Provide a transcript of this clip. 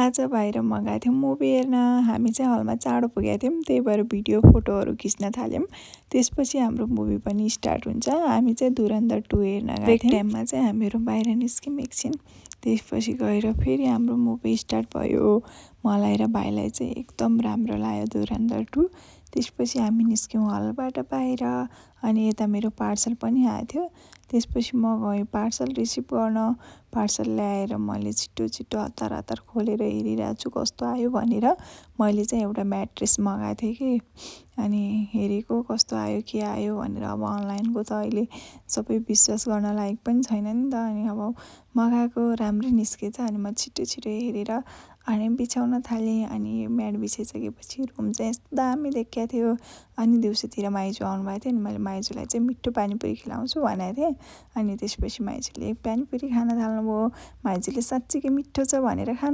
आज बाहिर मगाएको थियौँ मुभी हेर्न। हामी चाहिँ हलमा चाँडो पुगेका थियौँ, त्यही भएर भिडियो फोटोहरू खिच्न थाल्यौँ। त्यसपछि हाम्रो मुभी पनि स्टार्ट हुन्छ। हामी चाहिँ धुरन्धर 2 हेर्न गएको थियौँ। ब्रेक टाइममा चाहिँ हामीहरू बाहिर निस्क्यौँ एकछिन, त्यसपछि गएर फेरि हाम्रो मुभी स्टार्ट भयो। मलाई र भाइलाई चाहिँ एकदम राम्रो लाग्यो धुरन्धर 2। त्यसपछि हामी निस्क्यौँ हलबाट बाहिर, अनि यता मेरो पार्सल पनि आएको थियो। त्यसपछि म गएँ पार्सल रिसिभ गर्न। पार्सल ल्याएर मैले छिटो हतार हतार खोलेर हेरिरहेको छु कस्तो आयो भनेर। मैले चाहिँ एउटा म्याट्रेस मगाएको थिएँ कि, अनि हेरेको कस्तो आयो के आयो भनेर। अब अनलाइनको त अहिले सबै विश्वास गर्न लायक पनि छैन नि त। अनि अब मगाएको राम्रै निस्केछ। अनि म छिटो हेरेर अनि बिछाउन थालेँ। अनि म्याट बिछाइसकेपछि रुम चाहिँ यस्तो दामी देखिएको थियो। अनि दिउँसोतिर माइजू आउनुभएको थियो, अनि मैले माइजूलाई चाहिँ मिठो पानीपुरी खिलाउँछु भनेको थिएँ। अनि त्यसपछि माइजूले पानीपुरी खान थाल्नुभयो। माइजूले साँच्चीकै मिठो छ भनेर खानु